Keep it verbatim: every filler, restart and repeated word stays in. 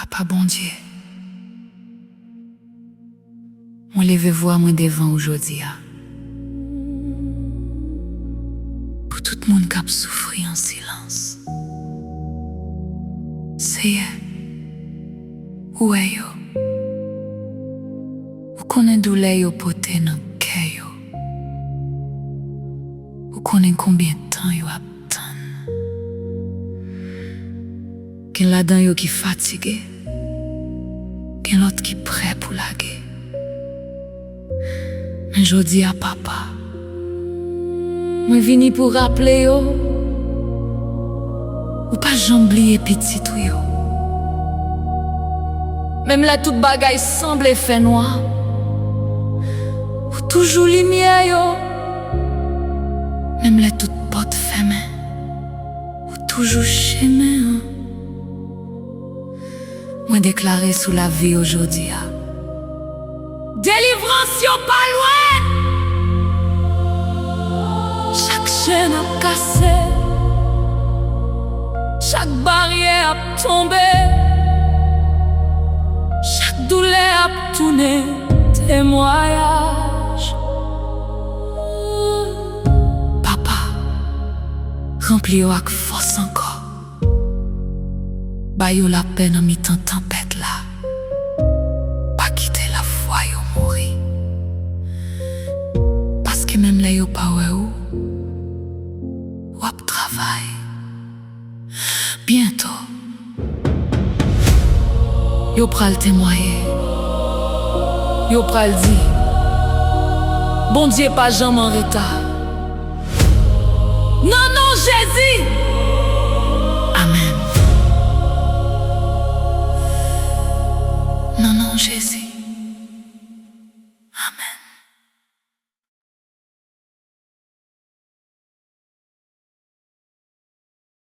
Papa Bondye, mwen leve vwa mwen devan ou jodi a. Pou tout moun k ap soufri an silans. Seyè, ou wè yo. Ou konnen doulè yo pote nan kè yo. Ou konnen konbyen tan yo ap tann. Gen ladan yo ki fatige, gen lòt ki prè pou lage. Men jodi a, Papa, mwen vini pou raple yo, ou pa janm bliye pitit ou yo. Menm lè tout bagay sanble fènwa, ou toujou limyè yo. Menm lè tout pòt fèmen, ou toujou chemen an. Mwen deklare sou lavi yo jodi a. Delivrans yo pa lwen. Chak chenn ap kase. Chak baryè ap tonbe. Chak doulè ap tounen temwayaj. Papa, ranpli yo ak fòs ankò. Ba yo lapè nan mitan tanpèt la. Pa kite lafwa yo mouri. Paske menm lè yo pa wè ou, w ap travay. Byento, yo pral temwaye. Yo pral di, Bondye pa janm an reta. Nan non Jezi! Amèn. Nan non Jezi. Amèn.